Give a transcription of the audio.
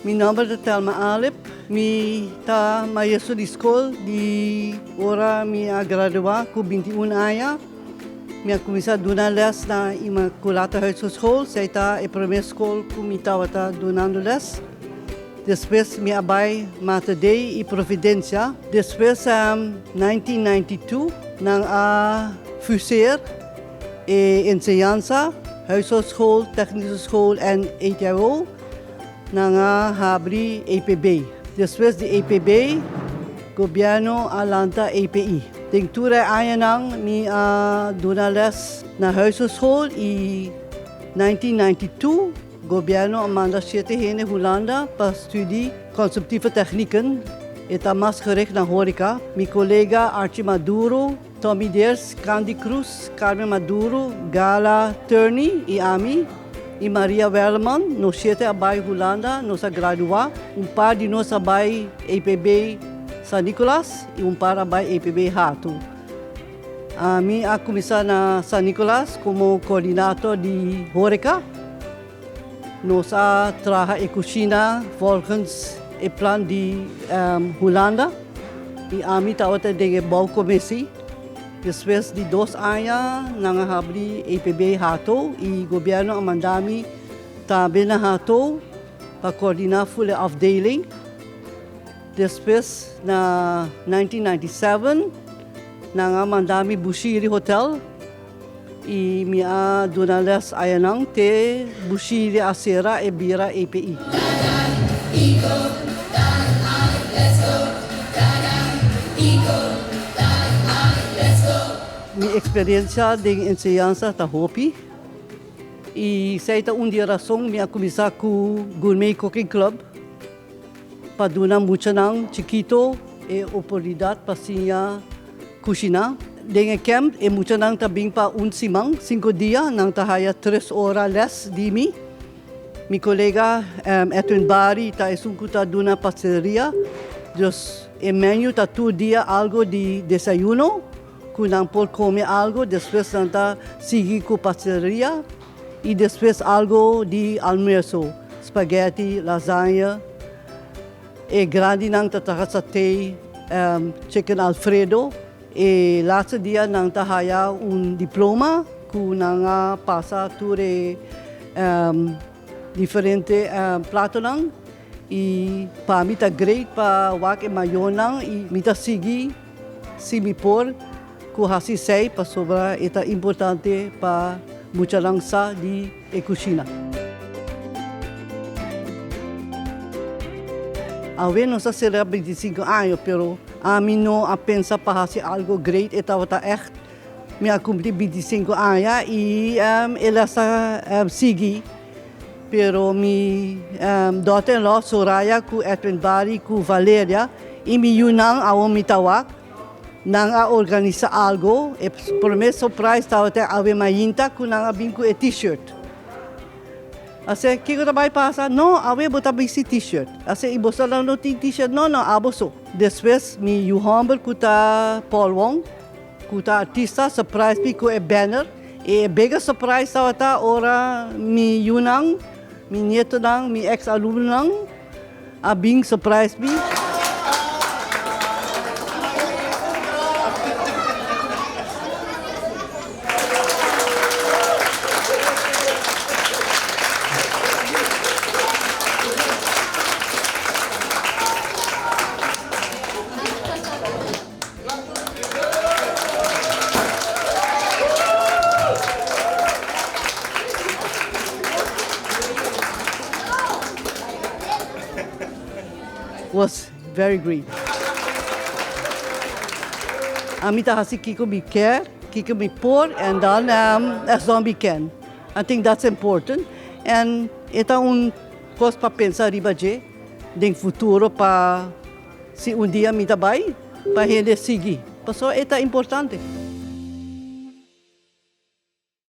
Mi nomber ta Thelma Alep. Mi ta maestro di skol di ora mi a gradua ku 21 aña. Mi a kuminsá duna les na Immaculata Huishoedschool. Esei ta e promé skol ku mi tabata dunando les. Despues mi a bai Mater Dei i Providencia. Despues 1992 nan a fuseer e enseñansa, huishoedschool, technische school en ETO. Nan a habri EPB. Despues di EPB, gobierno a lanta EPI. Den tur e añanan mi a duna les na huishoedschool i 1992 gobierno a manda shete hende Hulanda pa studi consumptieve technieken. E ta mas gericht na horeca. Mi colega Archie Maduro, Tommy Ders, Candy Cruz, Carmen Maduro, Gala Turney i ami i Maria Werleman, nos shete a bai Hulanda, nos a gradua. Un par di nos a bai EPB San Nicolas i un par a bai EPB Hato. Ami a kuminsá na San Nicolas komo koordinator di horeca. Nos a traha e kushina volgens e plan di Hulanda i ami tabata den e bouwcommissie. Despues di dos aña nan a habri EPB Hato i gobierno a manda mi tambe na Hato pa coordina ful e afdeling. Despues na 1997 nan a manda mi Bushiri Hotel. I mi a duna les ayanan te Bushiri a sera e bira EPI. Mi eksperensia den enseñansa ta hopi i esei ta un di e rason mi a kuminsá ku Gourmet Cooking Club pa duna muchanan chikito e oportunidat pa siña Kushiná. Den e kèmp e muchanan ta bin pa un siman, sinku dia, nan ta haya tres ora lès di mi. Mi kolega Edwin Barry ta esun ku ta duna pasteleria. Dus e menu ta tur dia algo di desayuno ku nan por kome algo, despues nan ta sigui ku pasteleria i despues algo di almuerso, spaghetti, lasagne. E grandinan ta traha satay, chicken alfredo. E laatste dia nan ta haya un diploma ku nan a pasa tur e diferente platonan. I pa mi ta great pa wak e mayornan i mi ta sigui si mi por ku hasi esei pasobra e ta importante pa muchanan sa di e kushina. Awe nos a sera 25 aña, pero ami no a pensa pa hasi algo great, e tabata ègt mi a kumpli 25 aña i el a sa sigui. Pero mi daughter-in-law Soraya ku Edwin Barry ku Valeria i mi yunan awor mi ta wak. Nan a organisa algo, e prome surprise tabata awe mainta ku nan a bin ku e t-shirt. Ase, kiko ta bai pasa? No, awe bo ta bisti t-shirt. Ase, i boso nan no tin t-shirt? No, no, abo so. Despues mi yu homber ku ta Paul Wong, ku ta artista, surprise mi ku e banner. E biggest surprise tabata ora mi yunan, mi nietonan, mi ex alumnonan a bin surprise mi. Was very great. Ami ta hasi kiko mi kier, kiko mi por en dan as long mi ken. I think that's important en e ta un kos pa pensa riba dje den futuro pa Si un dia mi ta bai, pa hende sigui, pasobra e ta importante.